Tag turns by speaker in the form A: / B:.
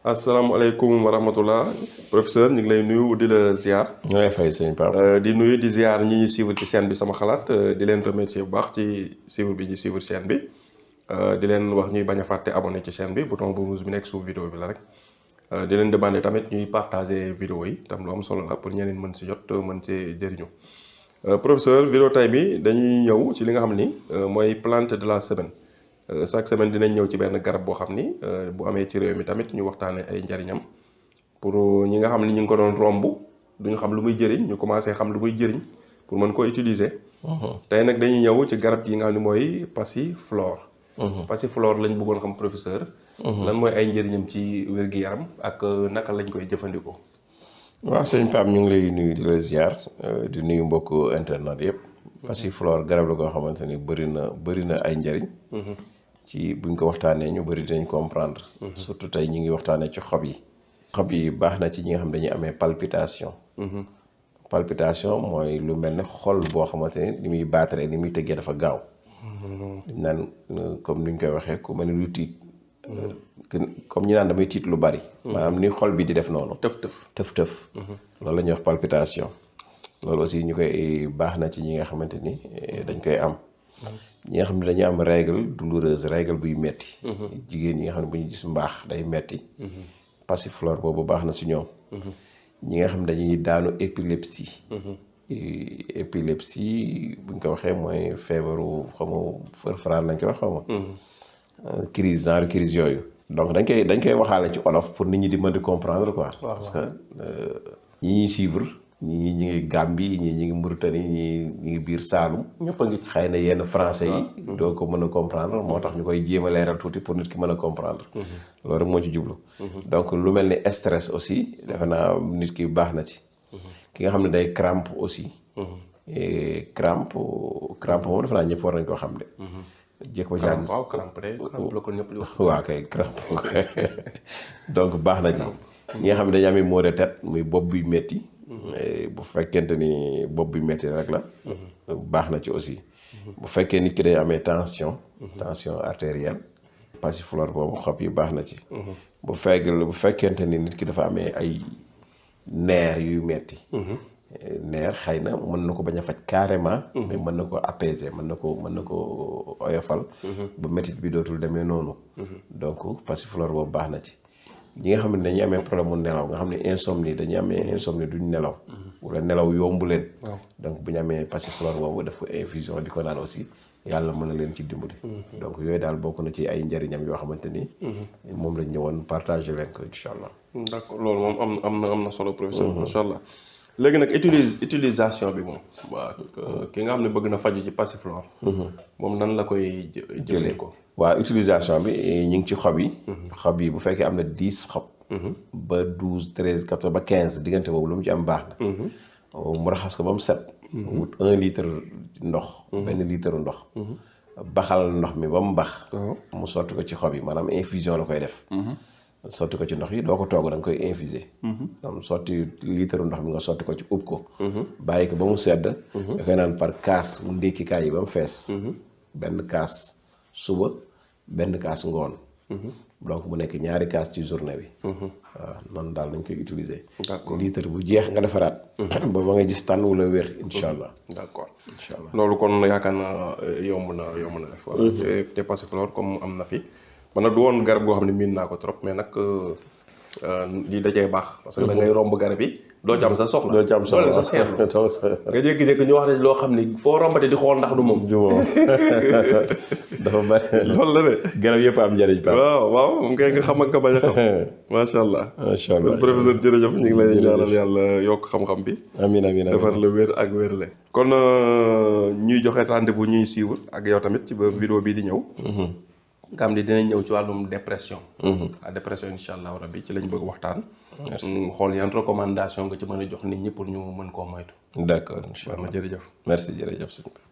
A: asalaamaaleykum wa rahmatullah professeur ñu ngi lay nuyu di la ziar.
B: ñu lay fay sëñ Pape.
A: di nuyu di ziar ñi ñuy suivre ci chaîne bi sama xalaat di leen remercier bu baax ci suivre bi ñu suivre chaîne bi di leen wax ñuy bañ a fàtte abonné ci chaîne bi bouton bu rouge bi nekk suuf vidéo bi la rek di leen demander tamit ñuy partager vidéo yi tam lu am solo la pour ñeneen mën si jot mën see jëriñu. Professeur vidéo tay bi dañuy ñëw ci li nga xam ni mooy plante de la semaine. Chaque semaine dinañ ñëw ci benn garab boo xam ni bu amee ci réew mi tamit ñu waxtaanee ay njariñam pour ñi nga xam ni ñu ngi ko doon romb duñu xam lu muy jëriñ ñu commencé xam lu muy jëriñ pour mën ko utiliser. tey nag dañuy ñëw ci garab gi nga xam ne mooy passiflore. Passiflore lañ bëggoon xam professeur. lan mooy ay njëriñam ci wér-gi-yaram ak naka lañ koy jëfandikoo.
B: waaw sëñ Pape ñu ngi lay nuyu di la ziar di nuyu mbokku internet yëpp. Passiflore garab la goo xamante ni bëri na ay njëriñ. ci buñ ko waxtaanee ñu bëri dinañ comprendre. surtout tey ñu ngi waxtaanee ci xob yi. xob yi baax na ci ñi nga xam dañuy amee palpitation. palpitation mooy lu mel ne xol boo xamante ni ni muy battre ni muy tëggee dafa gaaw. dañ naan comme ni ñu koy waxee ku mel ni lu tiit. comme ñi naan damay tiit lu bari. maanaam ni xol bi di def noonu. tëf. loolu la ñuy wax palpitation. loolu aussi ñu koy baax na ci ñi nga xamante ni dañ koy am. ñi nga xam ne dañuy am règle douloureuse règle buy metti jigéen ñi nga xam ne bu ñu gis mbaax day metti passiflore boobu baax na si ñoom. ñi nga xam ne dañuy daanu épilepsie. épilepsie buñ ko waxee mooy feebaru fërfaraan lañ koy wax crise genre crise yooyu. donc dañ koy waxaale ci olof pour nit ñi di mën di comprendre quoi. parce que ñi ñuy suivre. ñi ngi Gambie ñi ngi Mauritanie ñi ngi biir Saalum.
A: ñëpp a ngi
B: xëy na yenn français yi. doo ko mën a comprendre moo tax ñu koy jéem a leeral tuuti pour nit ki mën a comprendre. loolu rek moo ci jublu. donc lu mel ni stress aussi defe naa nit ki baax na ci. ki nga xam ne day crampe aussi. crampe moom defe naa ñëpp war nañ koo xam de. jékk ba jàng
A: waaw crampe la ko ñëpp di wax.
B: waaw kay crampe donc baax na ci. ñi nga xam ne dañu amee maux de tête muy bopp buy métti. bu fekkente ni bopp bi métti rek la. baax na ci aussi. bu fekkee nit ki day amee tension. tension artérielle. passiflore boobu xob yi baax na ci. bu fekkente ni nit ki dafa amee ay nerf yuy metti nerf xëy na mën na ko bañ a faj carrément. mais mën na ko apaiser mën na ko oyofal. ba métit bi dootul demee noonu. donc passiflore boobu baax na ci. ñi nga xam ne dañuy amee problème mu nelaw nga xam ne insomnie dañuy amee insomnie duñ nelaw. wala nelaw yombu leen. donc bu ñu amee passiflore boobu def ko infusion di ko naan aussi yàlla mën na leen ci dimbali. donc yooyu daal bokk na ci ay njëriñam yoo xamante ni. moom lañ ñëwoon partager leen ko incha allah.
A: d'accord loolu moom am na solo professeur. macha allah léegi nag utilisation bi moom. waaw ki nga xam ne bëgg na faju ci passiflore. moom nan la koy jëlee ko.
B: waaw utilisation bi ñu ngi ci xob yi. xob yi bu fekkee am na 10 xob. ba 12 13 14 ba 15 diggante boobu lu mu ci am baax na. mu raxas ko ba mu set. wut 1 litre ndox. benn litre ndox. baxal ndox mi ba mu bax. mu sotti ko ci xob yi maanaam infusion la koy def. sotti ko ci ndox yi doo ko togg da nga koy infuser. donc sotti litre ndox mi nga sotti ko ci ub ko. bàyyi ko ba mu sedd. da koy naan par kaas mu ndékkikaay yi ba mu fees. benn kaas suba benn kaas ngoon. donc mu nekk ñaari kaas ci journée bi. waaw noonu daal dañ koy utiliser.
A: d'accord
B: litre bu jeex nga defaraat. ba nga gis tànn wala wér incha allah.
A: d'accord
B: incha allah
A: loolu kon yaakaar naa yomb na def. voilà te passiflore comme am na fi. man nag du woon garab goo xam ne miin naa ko trop mais nag lii da cee baax. parce que da ngay romb garab yi doo ci am sa soxla.
B: doo ci am soxla
A: sa seetlu nga jékki-jékki ñu wax ne loo xam ne foo rombate di xool ndax du moom.
B: du moom dafa bari.
A: loolu la de.
B: garab yëpp am njëriñ.
A: waaw moom kay nga xam ak nga bañ a xam. macha allah.
B: macha allah
A: professeur jërëjëf ñu ngi lay ñaanal yàlla yokk xam-xam bi.
B: amiin
A: defar la wér ak wérle. kon ñuy joxe rendez-vous ñuy suivre ak yow tamit ci ba vidéo bii di ñëw. nga xam ne dinañ ñëw ci wàllum dépression. la dépression incha allah rabbi ci lañ bëgg waxtaan. xool yan recommandation nga ci mën a jox nit ñi pour ñu mën koo moytu.
B: d'accord incha allah
A: jërëjëf.
B: merci jërëjëf.